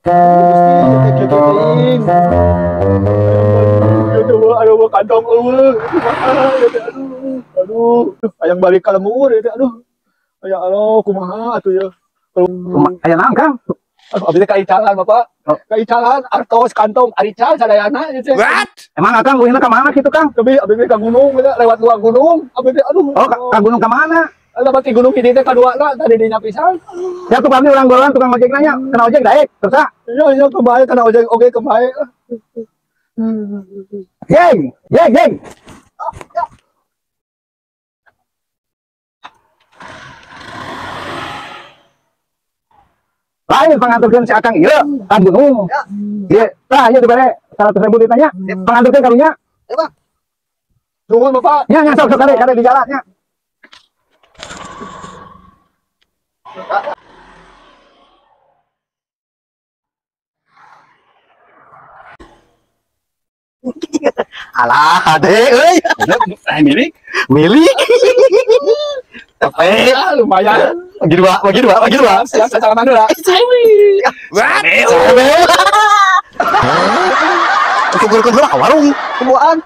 Gusti teh kieu ayo kantong eueuh. Aduh, aduh, hayang balik ka lembur ieu teh aduh. Ya Allah, kumaha atuh ya. Aya naon, Kang? Aduh, abdi teh kaicalan, Bapak. Kaicalan artos kantong arical sadayana ieu teh. What? Emang Akang uihna ka mana kitu, Kang? Tapi abdi teh ka gunung lewat dua gunung. Abdi teh aduh. Oh, ka gunung ka mana? Lewat di gunung hiji teh kadua na tadi dinya pisan. Ya tuh kami urang golan tukang ojek nanya, kena ojek daek, terus ah. Iya, iya kemae kena ojek oge kemae. Geng, geng, geng. Lain panganturkeun si Akang ieu ka gunung. Ieu, tah ieu dibere 100.000 ditanya, panganturkeun karunya. Ya, Bang. Nuhun, Bapak. Nya nya sok sok kade kade di jalan nya. Alah, ade euy. Milik. Milik. Tapi lumayan. Bagi dua, bagi dua, bagi dua. Siap, salaman dulu. What? Kumpul-kumpul lah warung. Kumpulan.